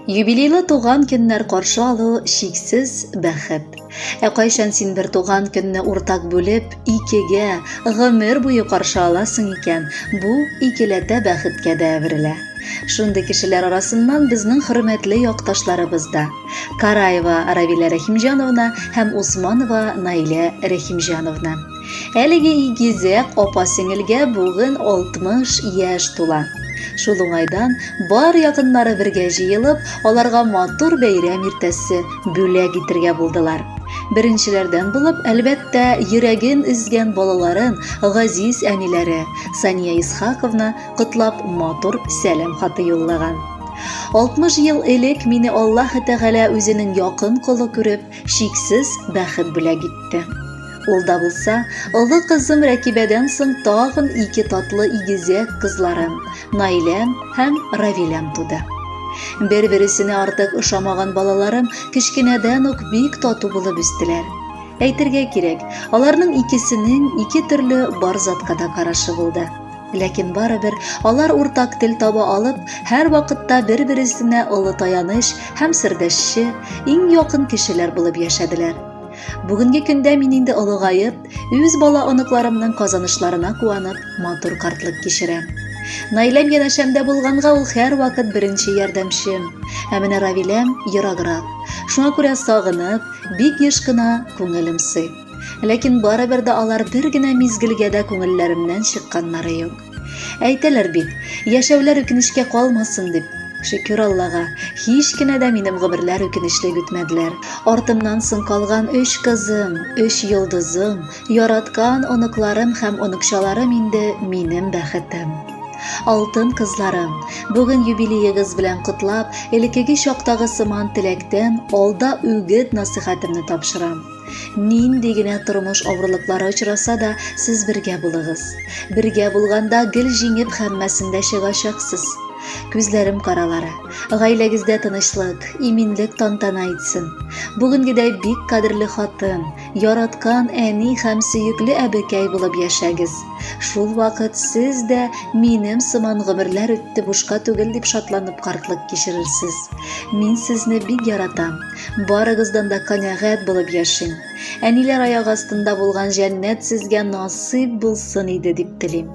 Юбилейлы туган көннәр каршы алу чиксез бәхет. Ә кайчан син бер туган көнне уртак бүлеп, икегә, гомер буе каршы аласың икән, бу икеләтә бәхеткә дә әверелә. Шундый кешеләр арасыннан безнең хөрмәтле якташларыбыз да. Караева Равилә Рәхимҗановна һәм Усманова Наилә Рәхимҗановна. Әлеге игезәк апа-сеңелгә бүген 60 яшь тула. Шул уңайдан бар якыннары бергә җыелып, аларга матур бәйрәм иртәсе бүләк итергә булдылар. Беренчеләрдән булып, әлбәттә, йөрәген өзгән балаларын газиз әниләре Сания Исхаковна котлап матур сәлам хаты юллаган. 60 ел элек мине Аллаһ Тәгалә үзенең якын колы күреп, чиксез бәхет бүләк итте. Ул да булса, олы кызым Рәкибәдән соң тагын ике татлы игезәк кызларым, Наиләм һәм Равиләм туды. Бер-бересенә артык ошамаган балаларым кечкенәдән үк бик тату булып үстеләр. Әйтергә кирәк, аларның икесенең ике төрле бар затка да карашы булды. Ләкин барыбер алар уртак тел таба алып, һәрвакытта бер-бересенә олы таяныч һәм сердәшче, иң якын кешеләр булып яшәделәр. Бүгенге көндә мин инде олыгаеп, үз бала-оныкларымның казанышларына куанып, матур картлык кичерәм. Наиләм янәшәмдә булганга ул һәрвакыт беренче ярдәмчем. Ә менә Равиләм ераграк. Шуңа күрә сагынып, бик еш кына күңелем сый. Ләкин барыбер дә алар бер генә мизгелгә дә күңелләремнән чыкканнары юк. Әйтәләр бит, яшәүләр үкенечкә калмасын дип. Шөкер Аллага, һич кенә дә минем гомерләр үкенечле үтмәделәр. Артымнан соң калган өч кызым, өч йолдызым, яраткан оныкларым һәм оныкчаларым инде минем бәхетем. Алтын кызларым, бүген юбилеегыз белән котлап, элеккеге чактагы сыман теләктән алда үгет-насыйхәтемне тапшырам. Нинди генә тормыш авырлыклары очраса да, сез бергә булыгыз. Бергә булганда гел җиңеп һәммәсен дә чыгачаксыз. Күзләрем каралары, гаиләгездә тынычлык, иминлек тантана итсен. Бүгенгедәй бик кадерле хатын, яраткан әни һәм сөекле әбекәй булып яшәгез. Шул вакыт сез дә минем сыман гомерләр үтте бушка түгел дип шатланып картлык кичерерсез. Мин сезне бик яратам. Барыгыздан да канәгать булып яшим. Әниләр аяк астында булган җәннәт сезгә насыйп булсын иде дип телим.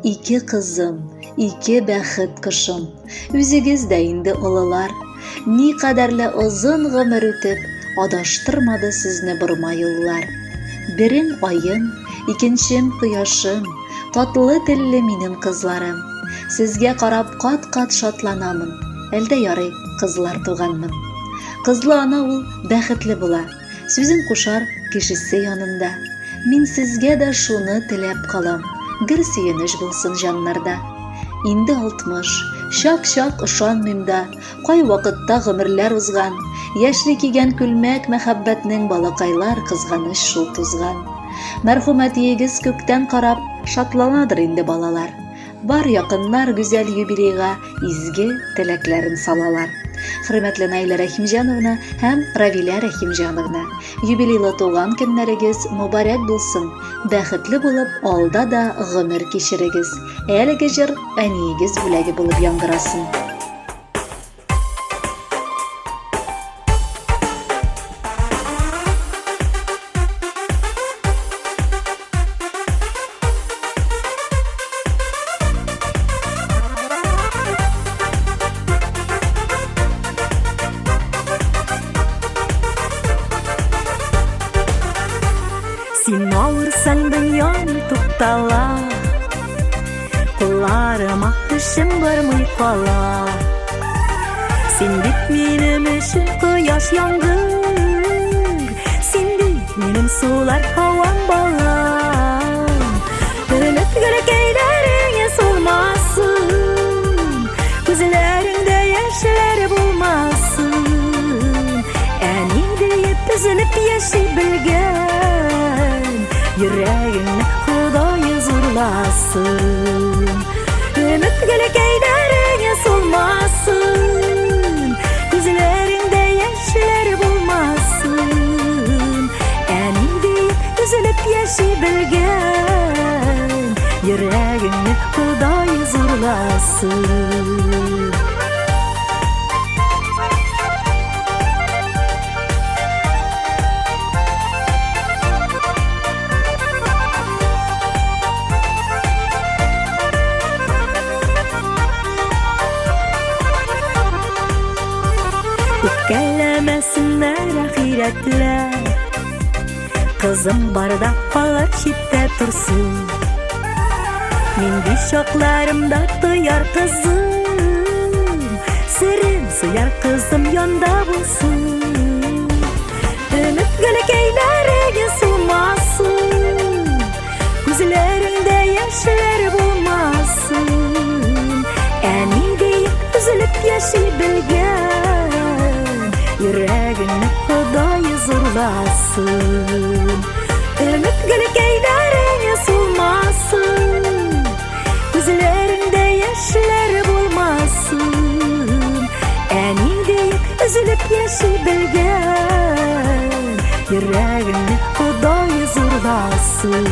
Ике кызым, ике бәхет кошым. Үзегез дә инде олылар. Ни кадәрле озын гомер үтеп, адаштырмады сезне борма юллар. Берем аем, икенчем кояшым, татлы телле минем кызларым. Сезгә карап кат-кат шатланамын. Әлдә ярый, кызлар туганмын. Кызлы ана ул бәхетле була. Сүзен кушар кешесе янында. Мин сезгә дә шуны теләп калам. Гел сөенеч булсын җаннарда. Инде 60, чак-чак ышанмыйм да, кай вакытта гомерләр узган. Яшьли кигән күлмәк мәхәббәтнең балакайлар кызганыч шул тузган. Мәрхүм әтиегез күктән карап шатланадыр инде балалар. Бар якыннар гүзәл юбилейга изге теләкләрен салалар. Хөрмәтле Наилә Рәхимҗановна һәм Равилә Рәхимҗановна, юбилейлы туган көннәрегез мөбарәк булсын, бәхетле булып алда да гомер кичерегез. Әлеге җыр әниегез бүләге булып яңгырасын. Син авырсаң дөньям туктала Кулларыма көчем бармый кала. Син бит минем өчен кояш яңгыр. Син бит минем сулар һавам балам. Өмет гөлкәйләрең сулмасын. Күзләреңдә яшьләр булмасын. Әни диеп өзелеп яши белгән йөрәгеңне Ходай зурласын. Өмет гөлкәйләрең сулмасын. Күзләреңдә яшьләр булмасын. Әни диеп өзелеп яши белгән йөрәгеңне Ходай зурласын. Үпкәләмәсеннәр ахирәтләр. Кызым барда алар читтә торсын. Мин биш чакларымда тояр кызым, Серем суяр кызым янда булсын. Өмет гөлкәйләре сулмасын, Күзләреңдә яшьләр булмасын. Әни диеп өзелеп яши белгән, Йөрәгеңне Ходай зурласын. Өмет гөлкәйләрең сулмасын, Күзләреңдә яшьләр булмасын. Әни диеп өзелеп яши белгән, Йөрәгеңне Ходай зурласын.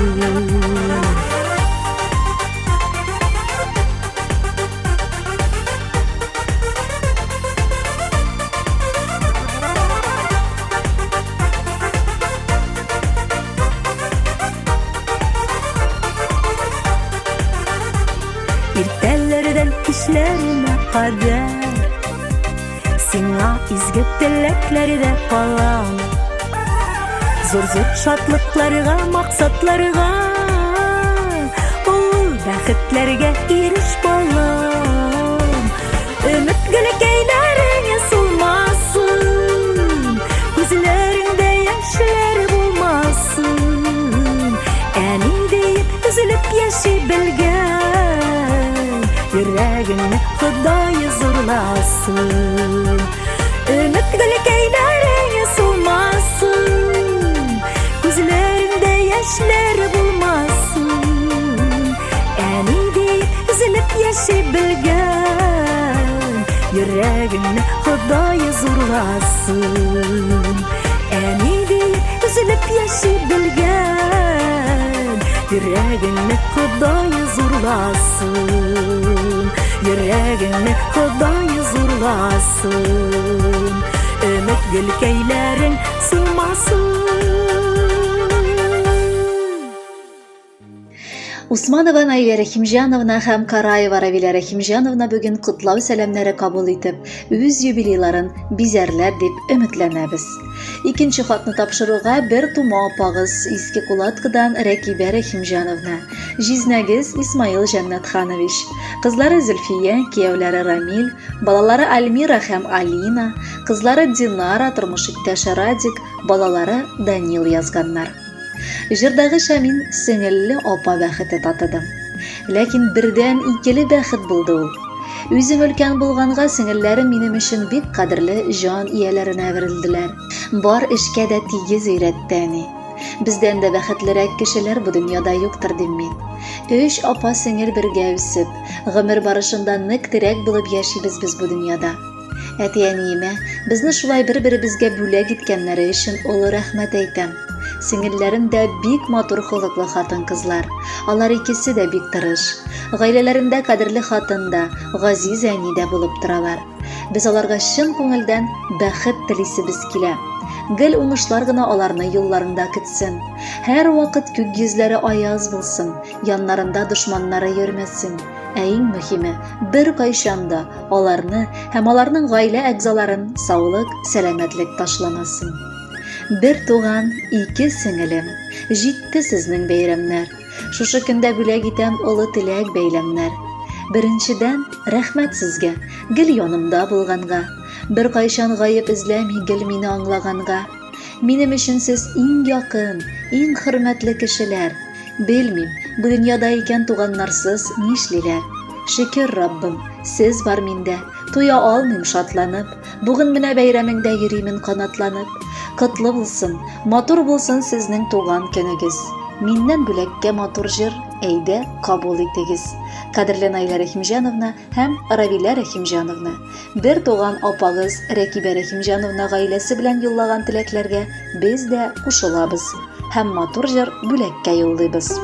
Иртәләрдән кичләренә кадәр Сиңа изге теләкләрдә калам. Зур-зур шатлыкларга, максатларга, Ул бәхетләргә иреш балам. Өмет гөлкәйләрең сулмасын, Күзләреңдә яшьләр булмасын. Әни диеп өзелеп яши белгән, Йөрәгеңне Ходай зурласын. Өмет гөлкәйләрең сулмасын, Күзләреңдә яшьләр булмасын. Әни диеп өзелеп яши белгән, Йөрәгеңне Ходай зурласын. Әни диеп өзелеп яши белгән, Йөрәгеңне Ходай зурласын. Йөрәгеңне Ходай зурласын. Өмет гөлкәйләрең сулмасын. Усманова Наилә Рәхимҗановна һәм Караева Равилә Рәхимҗановна бүген котлау сәламнәре кабул итеп, үз юбилейларын бизәрләр дип өметләнәбез. Икенче хатны тапшыруга бер тума апагыз Иске Кулаткыдан Рәкибә Рәхимҗановна, җизнәгез Исмаил Җәннәтханович, кызлары Зөлфия, кияүләре Рамил, балалары Альмира һәм Алина, кызлары Динара, тормыш иптәше Радик, балалары Данил язганнар. Җырдагыча мин сеңелле апа бәхете татыдым. Ләкин бердән икеле бәхет булды ул. Үзем өлкән булганга сеңелләрем минем өчен бик кадерле җан ияләренә әверелделәр. Бар эшкә дә тигез өйрәтте әни. Бездән дә бәхетлерәк кешеләр бу дөньяда юктыр дим мин. Өч апа сеңел бергә үсеп, гомер барышында нык терәк булып яшибез без бу дөньяда. Әти-әниемә безне шулай бер-беребезгә бүләк иткәннәре өчен олы рәхмәт әйтәм. Сеңелләрем дә бик матур холыклы хатын-кызлар. Алар икесе дә бик тырыш. Гаиләләрендә кадерле хатын да, газиз әни дә булып торалар. Без аларга чын күңелдән бәхет телисебез килә. Гел уңышлар гына аларны юлларында көтсен. Һәрвакыт күк йөзләре аяз булсын, яннарында дошманнары йөрмәсен. Ә иң мөһиме, беркайчан да аларны һәм аларның гаилә әгъзаларын саулык, сәламәтлек ташламасын. Бер туган, ике сеңелем, җитте сезнең бәйрәмнәр. Шушы көндә бүләк итәм олы теләк бәйләмнәр. Беренчедән, рәхмәт сезгә, гел янымда булганга. Беркайчан гаеп эзләми гел мине аңлаганга. Минем өчен сез иң якын, иң хөрмәтле кешеләр. Белмим, бу дөньяда икән туганнарсыз нишлиләр? Шөкер, Раббым, сез бар миндә, туя алмыйм шатланып. Бүген менә бәйрәмеңдә йөримен канатланып. Котлы булсын, матур булсын сезнең туган көнегез. Миннән бүләккә матур җыр, әйдә, кабул итегез. Кадерле Наилә Рәхимҗановна һәм Равилә Рәхимҗановна, бер туган апагыз Рәкибә Рәхимҗановна гаиләсе белән юллаган теләкләргә без дә кушылабыз. Һәм матур җыр бүләккә юллыйбыз.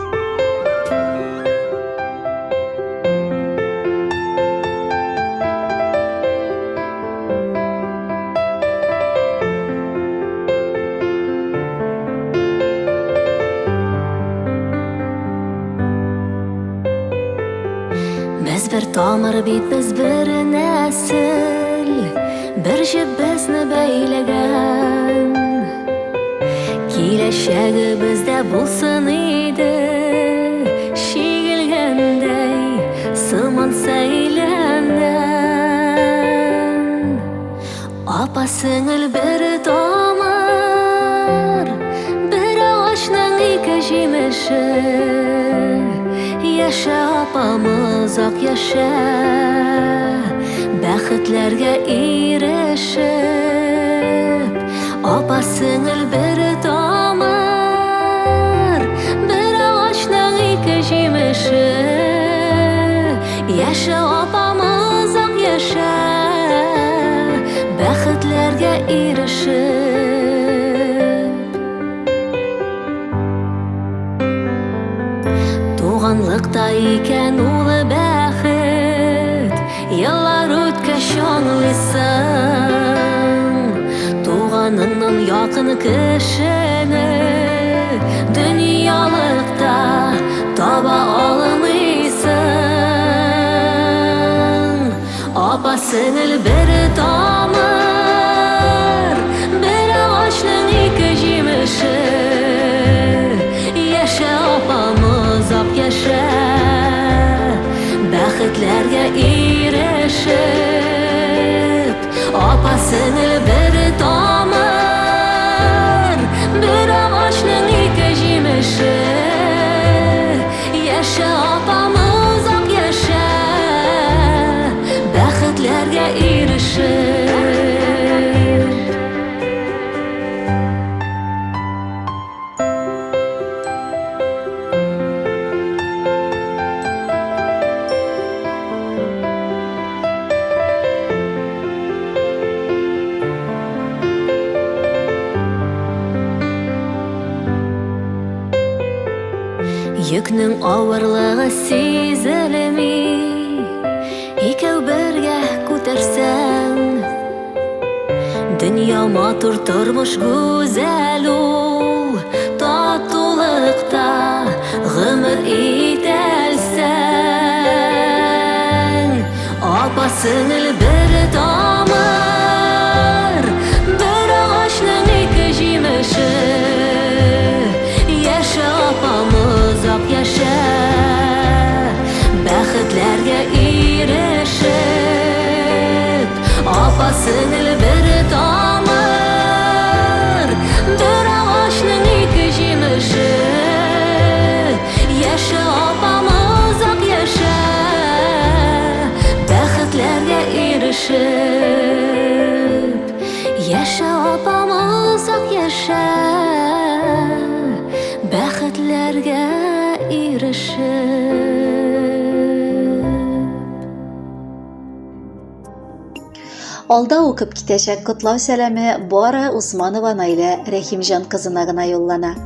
Без бер тамыр бит, без бер нәсел, бер җеп без. безне бәйләгән. Киләчәгебездә булсын иде чигелгәндәй сыман сәйләннән. Апа сеңел бер тамыр, бер агачның ике җимеше. Яшә апам озак яшә, бәхетләргә ирешеп. Апа сеңел бер тамыр, бер агачның ике җимеше. Яшә апам озак яшә, бәхетләргә ирешеп. Туганлыкта икән ул бәхет, еллар үткәч аңлыйсың. Туганыңнан якын кешене дөньялыкта таба алмыйсың. Апа сеңел бер тамыр, бер агачның ике җимеше. Яшә апам озак яшә, бәхетләргә ирешеп. Апа сеңел бер тамыр, бер агачның ике җимеше. Яшә апам озак яшә, бәхетләргә ирешеп. Йөкнең авырлыгы сизелми, икәү бергә күтәрсәң. Дөнья матур, тормыш гүзәл ул, татулыкта гомер итәлсәң. Апа сеңел бер тамыр, бер агачның ике җимеше. Яшә апам озак яшә, бәхетләргә ирешеп. Апа сеңел бер тамыр, бер агачның ике җимеше. Яшә апам озак яшә, бәхетләргә ирешеп. Яшә апам озак яшә, бәхетләргә ирешеп. Алда укып китәчәк котлау сәламе бары Усманова Наилә Рәхимҗан кызына гына юллана.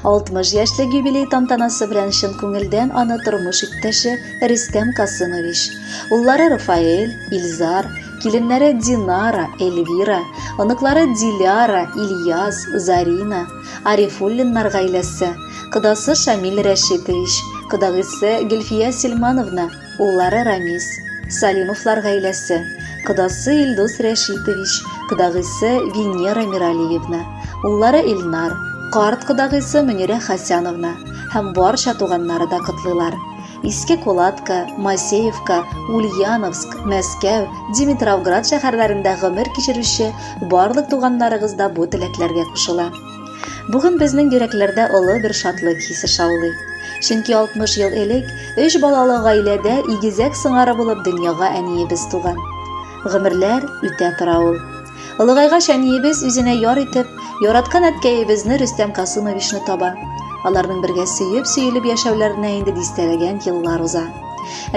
60 яшьлек юбилей тантанасы белән чын күңелдән аны тормыш иптәше Рөстәм Касымович, уллары Рафаэль, Илзар, киленнәре Динара, Эльвира, оныклары Диляра, Ильяс, Зарина, Арифуллиннар гаиләсе, кодасы Шамил Рәшитович, кодагыйсы Гөлфия Сильмановна, Уллары Рамис, Салимовлар гаиләсе, кодасы Илдус Рәшитович, кодагыйсы Венера Миралиевна, уллары Илнар, карт кодагыйсы Мөнирә Хасяновна һәм барча туганнары да котлыйлар. Иске Кулатка, Масеевка, Ульяновск, Мәскәү, Димитровград шәһәрләрендә гомер кичерүче барлык туганнарыгыз да бу теләкләргә кушыла. Бүген безнең йөрәкләрдә олы бер шатлык хисе шаулый. Чөнки 60 ел элек өч балалы гаиләдә игезәк сыңары булып дөньяга әниебез туган. Гомерләр үтә тора ул. Олыгайгач әниебез үзенә яр итеп, яраткан әткәебезне Рөстәм Касымовичны таба. Аларның бергә сөеп-сөелеп яшәүләренә инде дистәләгән еллар уза.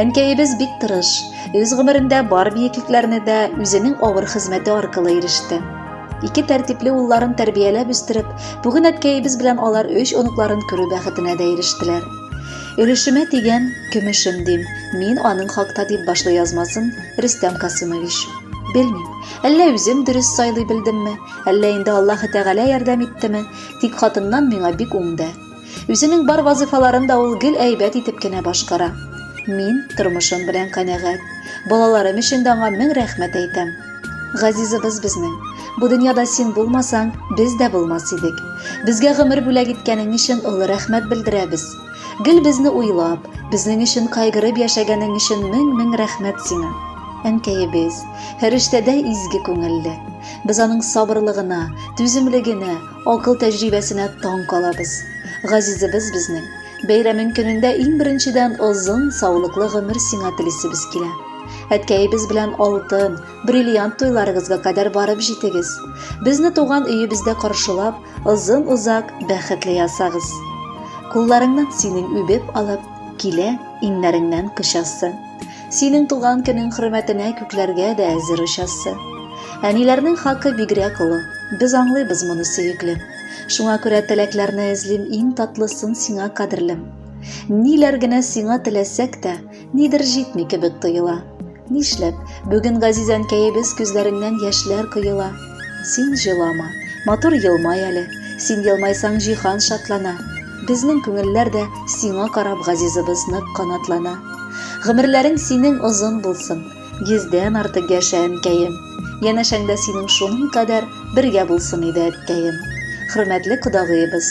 Әнкәебез бик тырыш, үз гомерендә бар биеклекләрне дә үзенең авыр хезмәте аркылы иреште. Ике тәртипле улларын тәрбияләп үстереп, бүген әткәебез белән алар өч оныкларын күрү бәхетенә дә ирештеләр. Өлешемә тигән көмешем дим, мин аның хакта дип башлый язмасын Рөстәм Касымович. Белмим, әллә үзем дөрес сайлый белдемме, әллә инде Аллаһы Тәгалә ярдәм иттеме, тик хатыннан миңа бик уңды. Үзенең бар вазыйфаларын да ул гел әйбәт итеп кенә башкара. Мин тормышым белән канәгать. Балаларым өчен дә аңа мең рәхмәт әйтәм. Газизыбыз безнең. Бу дөньяда син булмасаң, без дә булмас идек. Безгә гомер бүләк иткәнең өчен олы рәхмәт белдерәбез. Гел безне уйлап, безнең өчен кайгырып яшәгәнең өчен мең-мең рәхмәт сиңа. Әнкәебез, фәрештәдәй изге күңелле. Без аның сабырлыгына, түземлегенә, акыл тәҗрибәсенә таң калабыз. Газизебез безнең. Бәйрәмең көнендә иң беренчедән озын, саулыклы гомер сиңа телисебез килә. Әткәебез белән алтын, бриллиант туйларыгызга кадәр барып җитегез. Безне туган өебездә каршылап, озын-озак бәхетле ясагыз. Кулларыңнан синең үбеп алып, килә иңнәреңнән кочасы. Синең туган көнең хөрмәтенә күкләргә дә әзер очасы. Әниләрнең хакы бигрәк олы, без аңлыйбыз моны, сөеклем. Шуңа күрә теләкләрне эзлим иң татлысын сиңа, кадерлем. Ниләр генә сиңа теләсәк тә, нидер җитми кебек тоела. Нишләп, бүген газиз әнкәебез күзләреңнән яшьләр коела? Син җылама, матур елмай әле, син елмайсаң җиһан шатлана. Безнең күңелләр дә сиңа карап газизыбыз нык канатлана. Гомерләрең синең озын булсын, йөздән артык яшә, әнкәем. Янәшәңдә синең шуның кадәр бергә булсын иде, әткәем. Хөрмәтле кодагыебыз,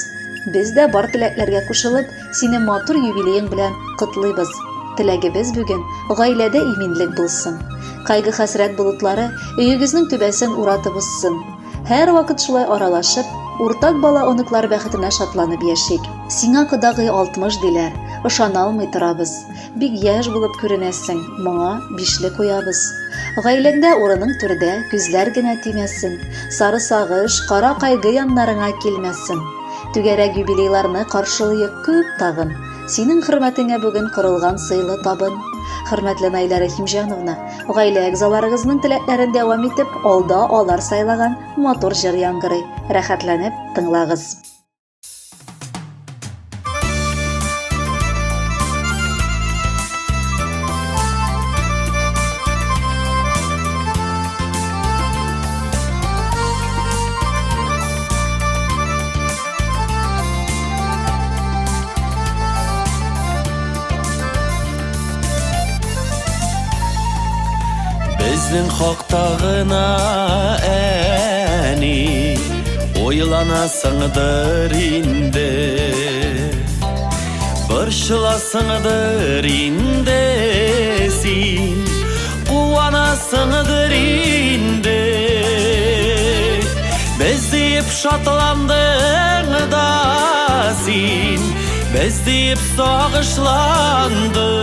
без дә бар теләкләргә кушылып, Сине матур юбилеең белән котлыйбыз. Теләгебез бүген гаиләдә иминлек булсын. Кайгы-хәсрәт болытлары өегезнең түбәсен уратып узсын. Һәрвакыт шулай аралашып, уртак бала-оныклар бәхетенә шатланып яшик. Сиңа кодагый 60 диләр, ышана алмый торабыз. Бик яшь булып күренәсең, моңа бишле куябыз. Гаиләңдә урының түрдә, күзләр генә тимәсен. Сары сагыш, кара кайгы яннарыңа килмәсен. Түгәрәк юбилейларны каршылыйк күп тагын. Синең хөрмәтеңә бүген корылган сыйлы табын. Хөрмәтле Наилә Рәхимҗановна, гаилә әгъзаларыгызның теләкләрен дәвам итеп, алда алар сайлаган матур җыр яңгырый. Рәхәтләнеп тыңлагыз. Безнең хакта гына әни Уйланасыңдыр инде Борчыласыңдыр инде син Куанасыңдыр инде Без диеп шатландың да син Без диеп сагышландың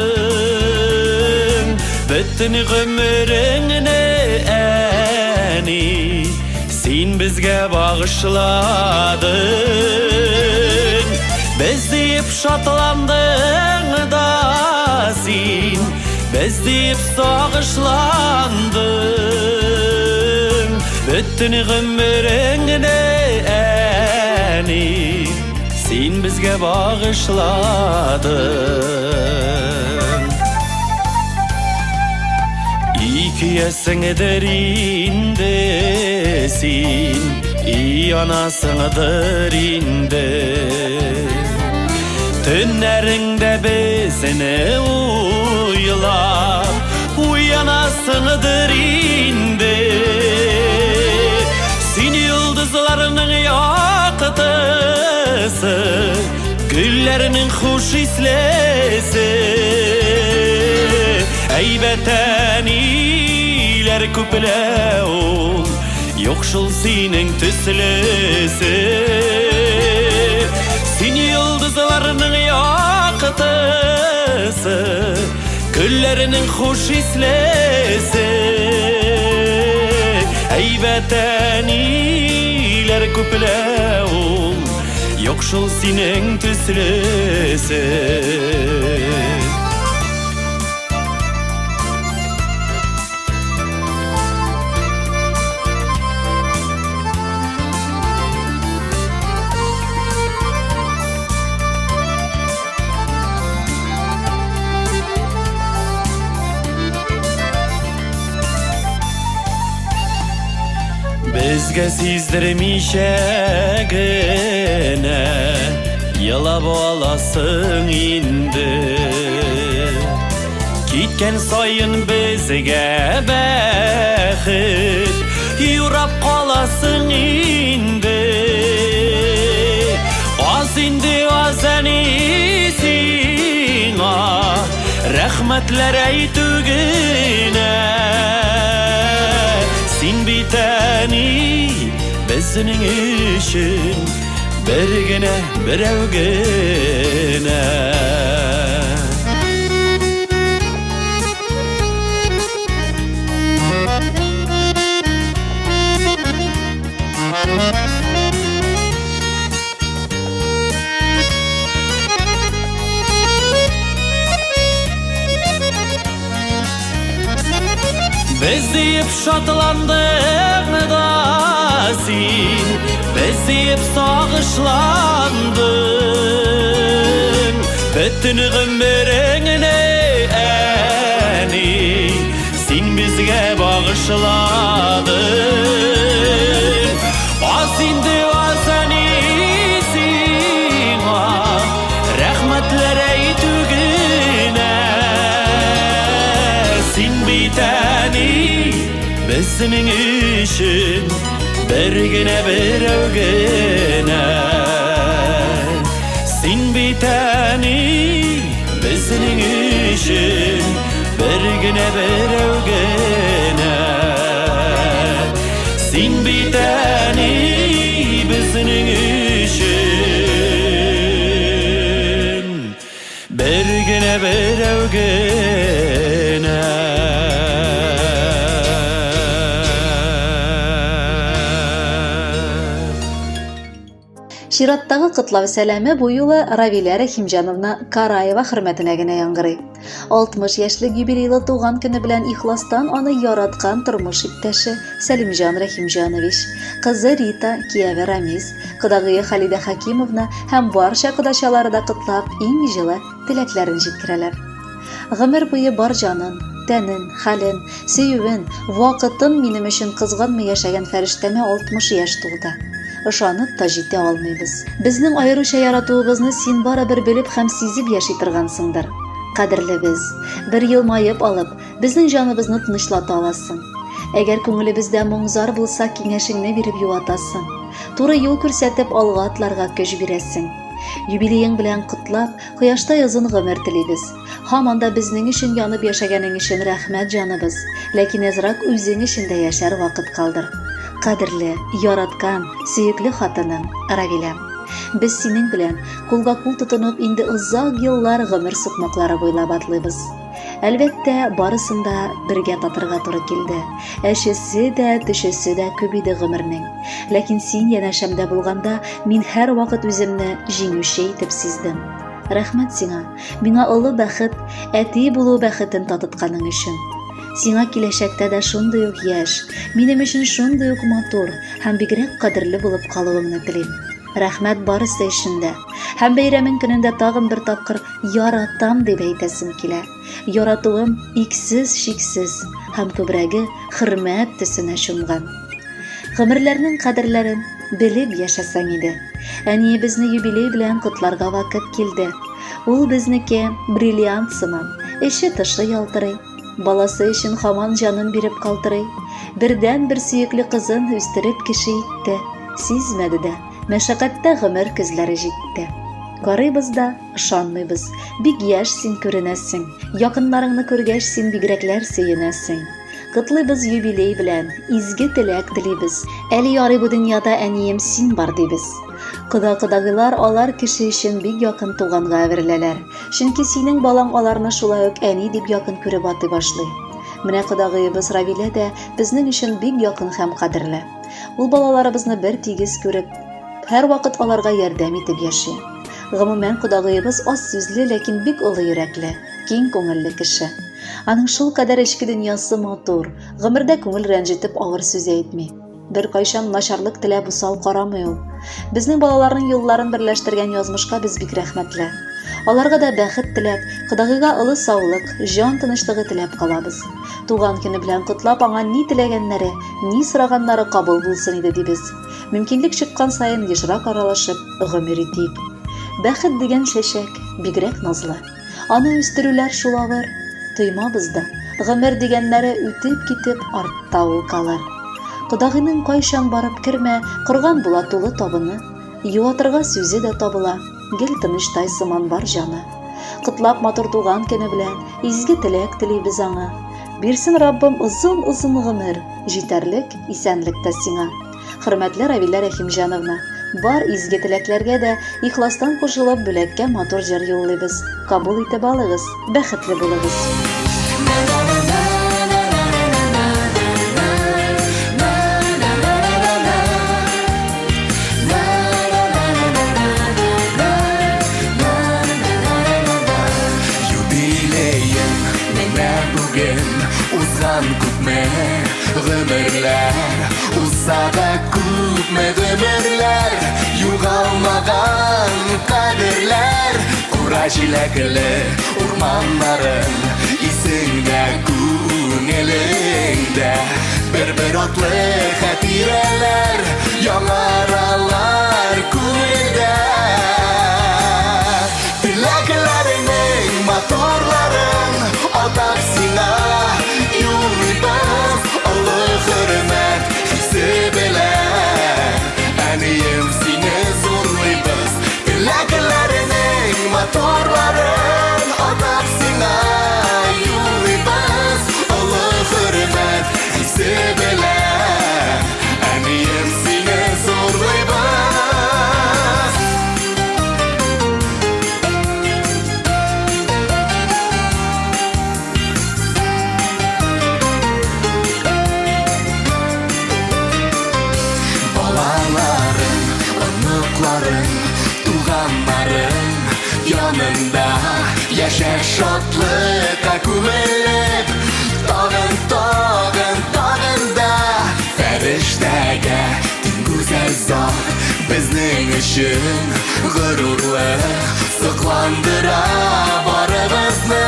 Бөтен гомереңне әни Син безгә багышладың Без диеп шатландың да син Без диеп сагышландың Бөтен гомереңне әни Син безгә багышладың Икейәсеңдер инде син И анасыңдыр инде Төннәреңдә безне уйлап Уянасыңдыр инде Син йолдызларның яктысы Гөлләрнең хуш ислесе Әйбәт әниләр күпләү ул Юк шул синең төслесе Син йолдызларның яктысы Гөлләрнең хуш ислесе Әйбәт әниләр күпләү ул Юк шул синең төслесе. Безгә сиздермичә генә елап аласың инде. Киткән саен безгә бәхет. Рәхмәтләр әйтү генә. Син бит әни безнең өчен бер генә, берәү генә. Без диеп шатландың да син, без диеп сагышландың. Бөтен гомереңне, әни, син безгә багышладың. Аз инде аз әни сиңа, рәхмәтләр әйтү генә. Син бит әни безнең өчен бер генә берәү генә. Син бит әни безнең өчен бер генә берәү генә. Син бит әни безнең өчен бер генә берәү генә. Чираттагы котлау сәламе бу юлы Равилә Рәхимҗановна Караева хөрмәтенә генә яңгырый. 60 яшьлек юбилейлы туган көне белән ихластан аны яраткан тормыш иптәше Сәлимҗан Рәхимҗанович, кызы Рита, кияве Рамис, кодагые Халидә Хакимовна һәм барча кодачалары да котлап, иң җылы теләкләрен җиткерәләр. Гомер буе бар җанын, тәнен, хәлен, сөюен, вакытын минем өчен кызганмый яшәгән фәрештәмә 60 яшь тулды. Ышанып та җитә алмыйбыз. Безнең аеруча яратуыбызны син барыбер белеп һәм сизеп яши торгансыңдыр. Кадерлебез, бер елмаеп алып, безнең җаныбызны тынычлата аласың. Әгәр күңелебездә моң-зар булса, киңәшеңне биреп юатасың. Туры юл күрсәтеп, алга атларга көч бирәсең. Юбилеең белән котлап, Кояштай озын гомер телибез. Һаман да безнең өчен янып яшәгәнең өчен рәхмәт, җаныбыз. Ләкин әзрәк үзең өчен дә яшәр вакыт калдыр. Кадерле, яраткан, сөекле хатыным, Равилә. Без синең белән, кулга-кул тотынып, инде озак еллар гомер сукмаклары буйлап атлыйбыз. Әлбәттә, барысын да бергә татырга туры килде. Әчесе дә, төчесе дә күп иде гомернең. Ләкин син янәшәмдә булганда, мин һәрвакыт үземне җиңүче итеп сиздем. Рәхмәт сиңа, миңа олы бәхет, әти булу бәхетен татытканың өчен. Сиңа киләчәктә дә шундый ук яшь, минем өчен шундый ук матур һәм бигрәк кадерле булып калуыңны телим. Рәхмәт барысы өчен дә. Һәм бәйрәмең көнендә тагын бер тапкыр яратам дип әйтәсем килә. Яратуым иксез-чиксез һәм күбрәге хөрмәт төсенә чумган. Гомерләрнең кадерләрен белеп яшәсәң иде. Әниебезне юбилей белән котларга вакыт килде. Ул безнеке бриллиант сыман, эче-тышы ялтырый. Баласы өчен хаман җанын биреп калтырый. Бердән-бер сөекле кызын үстереп кеше итте. Сизмәде дә, мәшәкатьтә гомер көзләре җитте. Карыйбыз да, ышанмыйбыз. Бик яшь син күренәсең. Якыннарыңны күргәч, син бигрәкләр сөенәсең. Котлыйбыз юбилей белән, изге теләк телибез. Әле ярый бу дөньяда әнием син бар дибез. Кода-кодагыйлар алар кеше өчен бик якын туганга әвереләләр. Чөнки синең балаң аларны шулай ук әни дип якын күреп атый башлый. Менә кодагыебыз Равилә дә безнең өчен бик якын һәм кадерле. Ул балаларыбызны бер тигез күреп, һәрвакыт аларга ярдәм итеп яши. Гомумән, кодагыебыз аз сүзле, ләкин бик олы йөрәкле, киң күңелле кеше. Аның шулкадәр эчке дөньясы матур, гомердә күңел рәнҗетеп авыр сүз әйтми. Беркайчан начарлык теләп усал карамый ул. Безнең балаларның юлларын берләштергән язмышка без бик рәхмәтле. Аларга да бәхет теләп, кодагыйга олы саулык, җан тынычлыгы теләп калабыз. Туган көне белән котлап, аңа ни теләгәннәре, ни сораганнары кабул булсын иде дибез. Мөмкинлек чыккан саен ешрак аралашып, гомер итик. Бәхет дигән чәчәк бигрәк назлы. Аны үстерүләр шул авыр, тоймабыз да, гомер дигәннәре үтеп китеп артта ул калыр. Кодагыйның кайчан барып кермә, корган була тулы табыны, юатырга сүзе дә табыла, гел тынычтай сыман бар җаны. Котлап матур туган көне белән, изге теләк телибез аңа. Бирсен Раббым озын-озын гомер, җитәрлек исәнлек тә сиңа. Хөрмәтле Равилә Рәхимҗановна, бар изге теләкләргә дә ихластан кушылып бүләккә матур җыр юллыйбыз. Кабул итеп алыгыз, бәхетле булыгыз. Юбилеем менә бүген узган күпме гомерләр Узса да күпме гомерләр югалмаган кадерләр Кура җиләкле урманнарың исеңдә күңелеңдә Бер-бер атлы хатирәләр яңаралар күңелдә Теләкләреңнең матурларын атап сиңа юллыйбыз Олы хөрмәт хисе белән Әнием сине зурлыйбыз Теләкләреңнең матурларын атап сиңа юллыйбыз Олы хөрмәт хисе белән Әнием сине зурлыйбыз Балаларың, оныкларың, туганнарың янында яшә шатлыкка күмелеп, тагын, тагын, тагын да фәрештәгә тиң гүзәл зат безнең өчен горурлык сокландыра барыбызны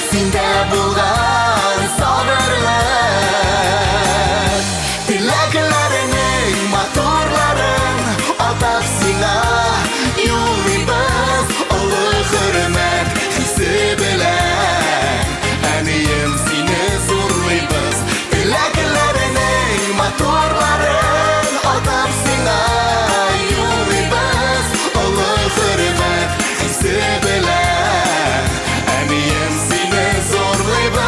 синдә булган сабырлык Теләкләреңнең матурларын атап сиңа юллыйбыз олы хөрмәт хисе белән Әнием сине зурлыйбыз Теләкләреңнең матурларын атап сиңа юллыйбыз олы хөрмәт хисе белән Әнием сине зурлыйбыз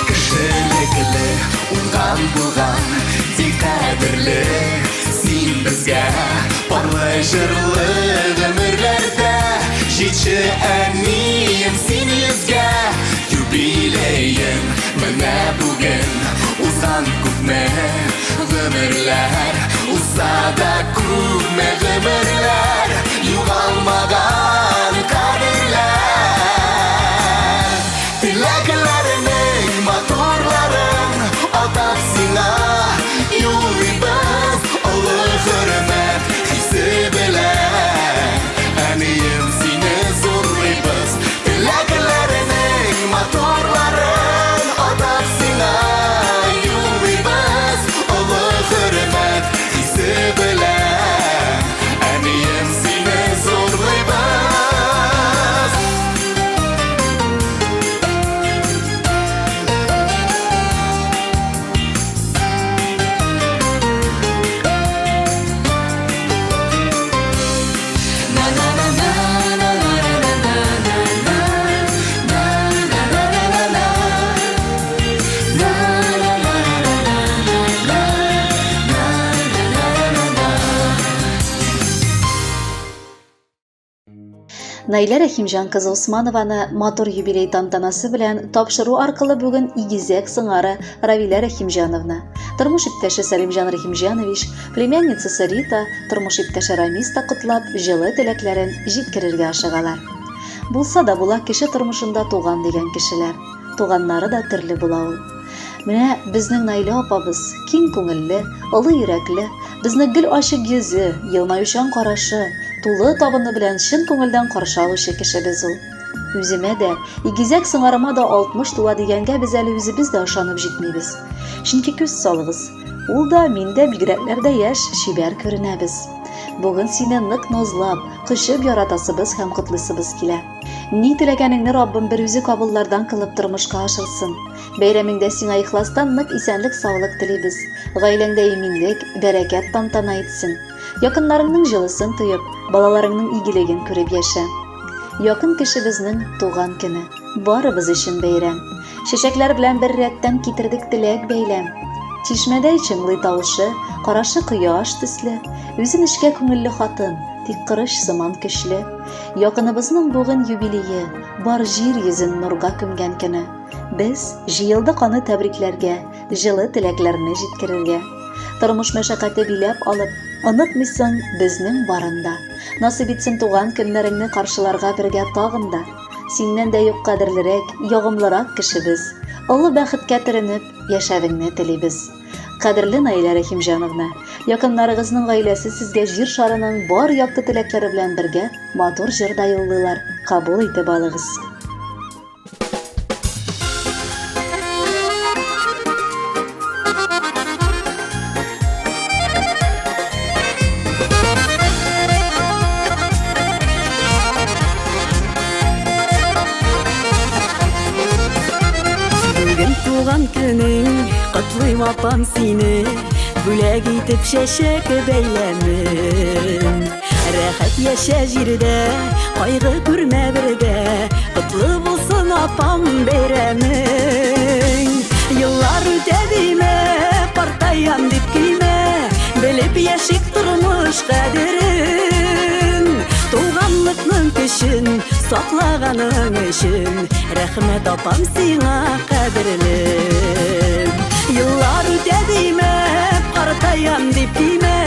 Кешелекле, уңган булган, бик кадерле Син безгә парлы җырлы гомерләрдә Җитче әнием син йөзгә Юбилеем менә бүген Узган күпме гомерләр Узса да күпме гомерләр Югалмаган кадерләр Теләкләреңнең матурларын атап сиңа юллыйбыз Олы хөрмәт хисе белән Әнием сине зурлыйбыз Теләкләреңнең матурларын атап сиңа юллыйбыз Олы хөрмәт хисе белән Әнием сине зурлыйбыз Наилә Рәхимҗан кызы Усманованы матур юбилей тантанасы белән тапшыру аркылы бүген игезәк сыңары Равилә Рәхимҗановна, тормыш иптәше Сәлимҗан Рәхимҗанович, племянницасы Рита, тормыш иптәше Рамис та котлап, җылы теләкләрен җиткерергә ашыгалар. Булса да була кеше тормышында туган дигән кешеләр. Туганнары да төрле була ул. Менә безнең Наилә апабыз киң күңелле, олы йөрәкле, безне гел ачык йөзе, елмаючан карашы, тулы табыны белән чын күңелдән каршы алучы кешебез ул. Үземә дә, игезәк сыңарыма да 60 тула дигәнгә без әле үзебез дә ышанып җитмибез. Чөнки күз салыгыз, ул да, мин дә бигрәкләр дә яшь, чибәр күренәбез. Бүген сине нык назлап, кочып яратасыбыз һәм котлыйсыбыз килә. Ни теләгәнеңне Раббым бер үзе кабуллардан кылып тормышка ашырсын. Бәйрәмеңдә сиңа ихластан нык исәнлек-саулык телибез. Гаиләңдә иминлек, бәрәкәт тантана итсен. Якыннарыңның җылысын тоеп, балаларыңның игелеген күреп яшә. Якын кешебезнең туган көне. Барыбыз өчен бәйрәм. Чәчәкләр белән бер рәттән китердек теләк бәйләм. Чишмәдәй чыңлый тавышы, карашы кояш төсле. Үзе нечкә күңелле хатын, тик корыч сыман көчле. Якыныбызның бүген юбилее, бар җир йөзен нурга күмгән көне. Без җыелдык аны тәбрикләргә, җылы теләкләрне җиткерергә. Тормыш мәшәкате биләп алып, онытмыйсың безнең барын да. Насыйп итсен туган көннәреңне каршыларга бергә тагын да. Синнән дә юк кадерлерәк, ягымлырак кешебез. Олы бәхеткә төренеп, яшәвеңне телибез. Кадерле Наилә Рәхимҗановна, якыннарыгызның гаиләсе сезгә җир шарының бар якты теләкләре белән бергә матур җыр да юллыйлар, кабул итеп алыгыз. Бүген туган көнең, котлыйм апам сине, бүләк итеп чәчәк бәйләмен. Рәхәт яшә җирдә, кайгы күрмә бердә, котлы булсын апам бәйрәмең. Еллар үтә димә, картаям дип көймә, белеп яшик тормыш кадерен. Туганлыкның көчен саклаганың өчен, рәхмәт апам сиңа кадерлем. Еллар үтә димә, картаям дип көймә,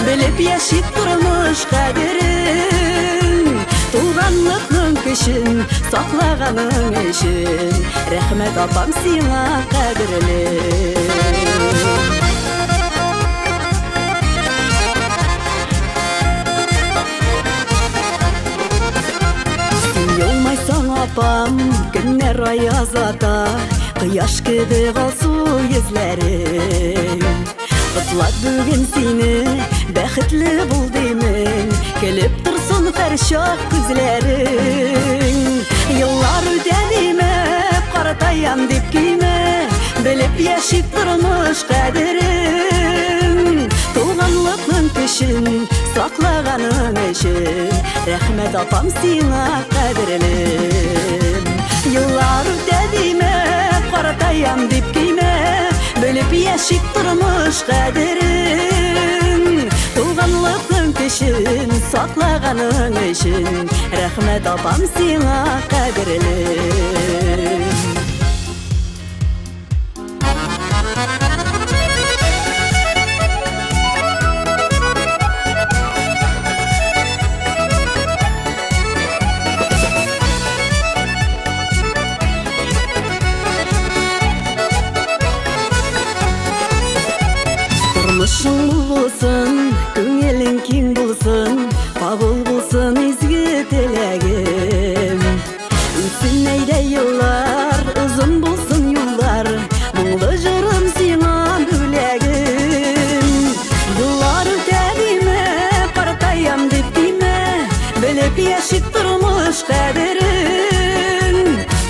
белеп яшик тормыш кадерен. Туганлыкның көчен саклаганың өчен, рәхмәт апам сиңа кадерлем. Син елмайсаң, апам, көннәр аяз ата, кояш кебек алсу йөзләрең. Котлап бүген сине, бәхетле бул димен, көлеп торсын һәрчак күзләрең. Еллар үтә димә, картаям дип көймә, белеп яшик тормыш кадерен. Туганлыкның көчен саклаганың өчен, рәхмәт апам сиңа кадерлем. Еллар үтә димә, картаям дип көймә, белеп яшик тормыш кадерен. Туганлыкның көчен саклаганың өчен, рәхмәт апам сиңа кадерлем. Тормышың мул булсын, күңелең киң булсын, кабул булсын изге теләгем. Үтсен әйдә еллар, озын булсын юллар, моңлы җырым сиңа бүләгем. Юллар үтә димә, картаям дип тимә, белеп яшик тормыш кадерен.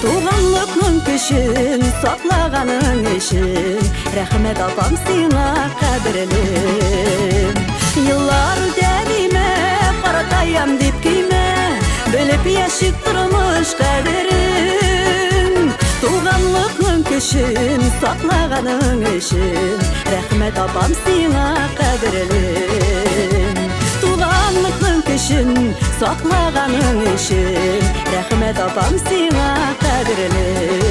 Туганлыкның көчен саклаганың өчен, рәхмәт апам сиңа кадерлем. Еллар үтә димә, картаям дип көймә, белеп яшик тормыш кадерен. Туганлыкның көчен саклаганың өчен, рәхмәт апам сиңа кадерлем. Туганлыкның көчен саклаганың өчен, рәхмәт апам сиңа кадерлем.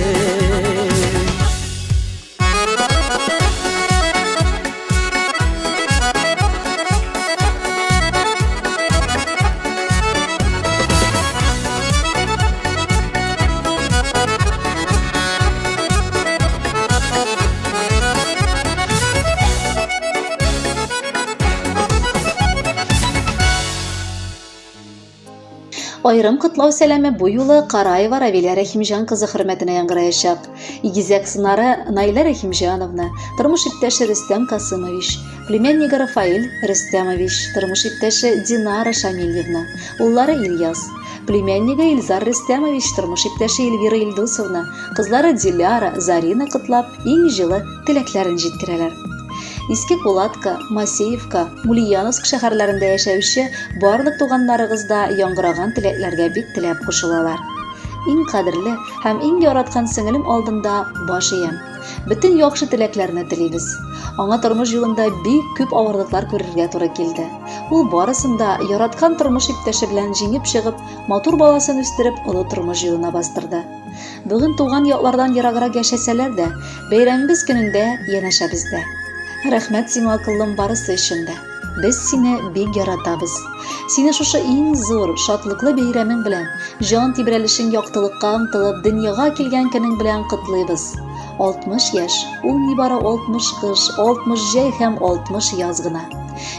Аерым котлау сәламе бу юлы Караева Равилә Рәхимҗан кызы хөрмәтенә яңгыраячак. Игезәк сынары Наилә Рәхимҗановна, тормыш иптәше Рөстәм Касымович, племяннигы Рафаэль Рөстәмович, тормыш иптәше Динара Шамильевна, уллары Ильяс, племяннигы Илзар Рөстәмович, тормыш иптәше Эльвира Илдусовна, кызлары Диляра, Зарина котлап, иң җылы теләкләрен җиткерәләр. Иске Кулатка, Масеевка, Ульяновск шәһәрләрендә яшәүче барлык туганнарыгыз да яңгыраган теләкләргә бик теләп кушылалар. Иң кадерле һәм иң яраткан сеңелем алдында баш иям. Бөтен яхшы теләкләрне телибез. Аңа тормыш юлында бик күп авырлыклар күрергә туры килде. Ул барысын да яраткан тормыш иптәше белән җиңеп чыгып, матур баласын үстереп, олы тормыш юлына бастырды. Бүген туган яклардан ераграк яшәсәләр дә, бәйрәмебез көнендә янәшәбездә. Рәхмәт сиңа, акыллым, барысы өчен дә. Без сине бик яратабыз. Сине шушы иң зур, шатлыклы бәйрәмең белән, җан тибрәлешең яктылыкка омтылып, дөньяга килгән көнең белән котлыйбыз. 60 яшь, ул нибары 60 кыш, 60 җәй һәм 60 яз гына.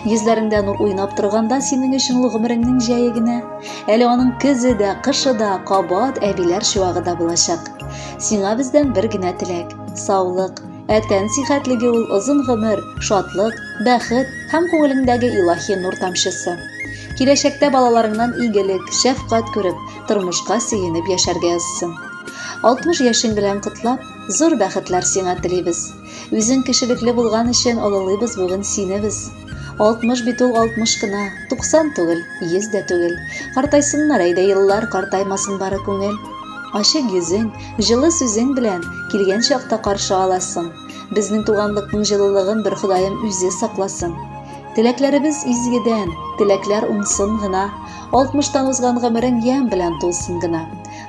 Йөзләреңдә нур уйнап торганда синең өчен ул гомереңнең җәе генә. Әле аның көзе дә, кышы да, кабат әбиләр чуагы да булачак. Сиңа бездән бер генә теләк, саулык, ә тән сихәтлеге ул озын гомер, шатлык, бәхет һәм күңелеңдәге илаһи нур тамчысы. Киләчәктә балаларыңнан игелек, шәфкать күреп, тормышка сөенеп яшәргә язсын. 60 яшең белән котлап, зур бәхетләр сиңа телибез. Үзең кешелекле булган өчен олылыйбыз бүген сине без. 60 бит ул 60 кына, 90 түгел, 100 дә түгел. Картайсыннар әйдә еллар, картаймасын бары күңел. Ачык йөзең, җылы сүзең белән килгән чакта каршы аласың. Безнең туганлыкның җылылыгын бер Ходаем үзе сакласын. Теләкләребез изгедән, теләкләр уңсын гына. Алтмыштан узган гомерең ямь белән тулсын гына.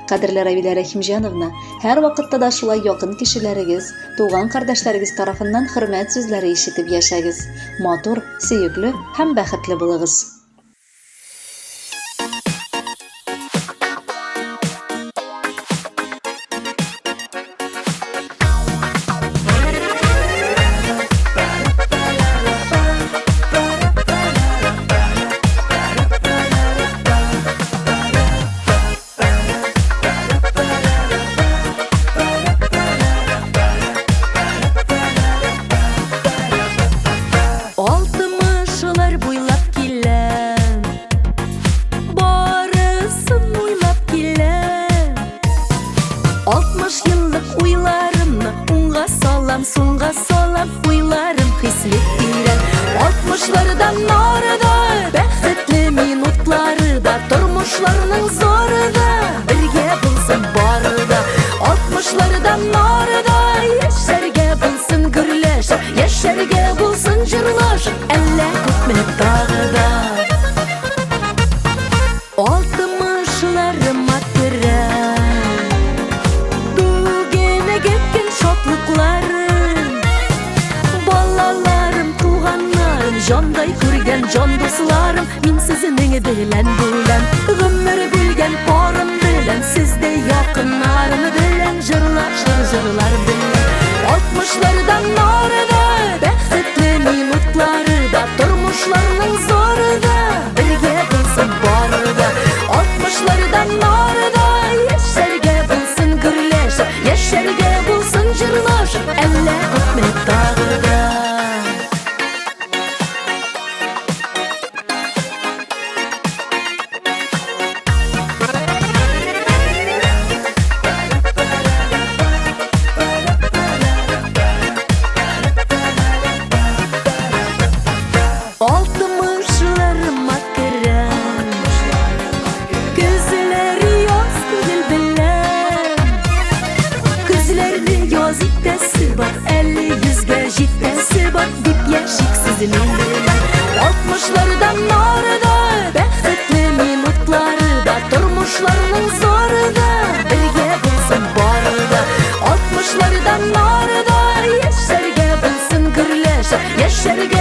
Кадерле Равилә Рәхимҗановна, һәрвакытта да шулай якын кешеләрегез, туган кардәшләрегез тарафыннан хөрмәт сүзләре ишетеп яшәгез. Матур, сөекле һәм бәхетле булыгыз. Алтымышлар буйлап киләм, барысын уйлап киләм. 60 еллык уйларымны уңга салам, сулга салам, уйларым хисле тирән. Алтмышлардан ары да, бәхетле минутлары да, тормышларның зары да, бергә булсын бары да. Алтмышлардан ары да, яшәргә булсын гөрләшеп, яшәргә булсын җырлашып, әллә күпме тагы да. Алтмышларыма керәм, бүгенге көн шатлыкларын, балаларым, туганнарым, җандай күргән җан дусларым, мин сезнең белән бүләм. Гомер бүлгән парым белән, сездәй якыннарым белән, җырлашыр җырлар белән. Алтмышлардан ары да, бәхетле минутлары да, тормышларның зары да, бергә булсын бары да. Алтмышлардан ары да, яшәргә булсын гөрләшеп, яшәргә булсын җырлашып, әллә күпме тагы да. Алтмышларыма керәм, Көзләр яз түгел беләм. Көзләрне яз итәсе бар, әле йөзгә җитәсе бар, дип яшик сезнең белән. Алтмышлардан ары да, бәхетле минутлары да, тормышларның зары да, бергә булсын бары да. Алтмышлардан ары да, яшәргә булсын гөрләшеп, яшәргә.